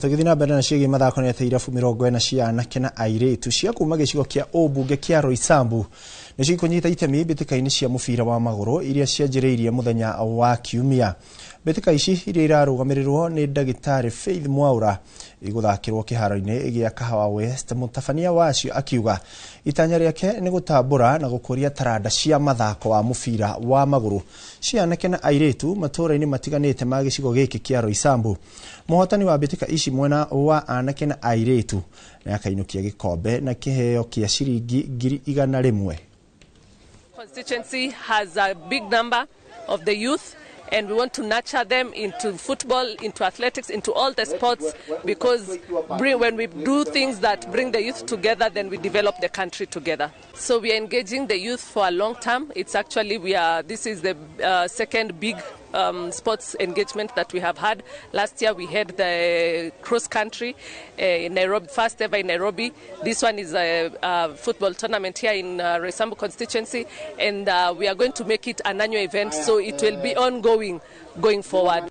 Tũgĩthiĩ na mbere na ciĩgiĩ mathako nĩ atĩ irabu 40 cia anake na airĩtu cia kuma gĩcigo kĩa ũmbunge kĩa Roysambu nĩcio ikũnyita itemi mbĩtĩka-inĩ cia mũbira wa magũrũ iria cianjĩrĩirie mũthenya wa Kiumia. Mbĩtĩka ici iria irarũgamĩrĩrwo nĩ ndagĩtarĩ Faith Mwaura igũthakĩrwo kĩharo-inĩ gĩa Kahawa West. Mũtabania wacio akiuga itanya rĩake nĩ gũtambũra na gũkũria taranda cia mathako wa mũbira wa magũrũ cia anake na airĩtu matũũra-inĩ matiganĩte ma gĩcigo gĩkĩ kĩa Roysambu. Mũhotani wa mbĩtĩka ici mwena wa anake na airĩtu nĩ akainũkia gĩkombe na kĩheo kĩa ciringi 100,000. Constituency has a big number of the youth, and we want to nurture them into football, into athletics, into all the sports, because when we do things that bring the youth together, then we develop the country together. So we are engaging the youth for a long term. It's actually, we are, this is the second big sports engagement that we have had. Last year we had the cross country in Nairobi, first ever in Nairobi. This one is a football tournament here in Roysambu constituency, and we are going to make it an annual event, so it will be ongoing going forward.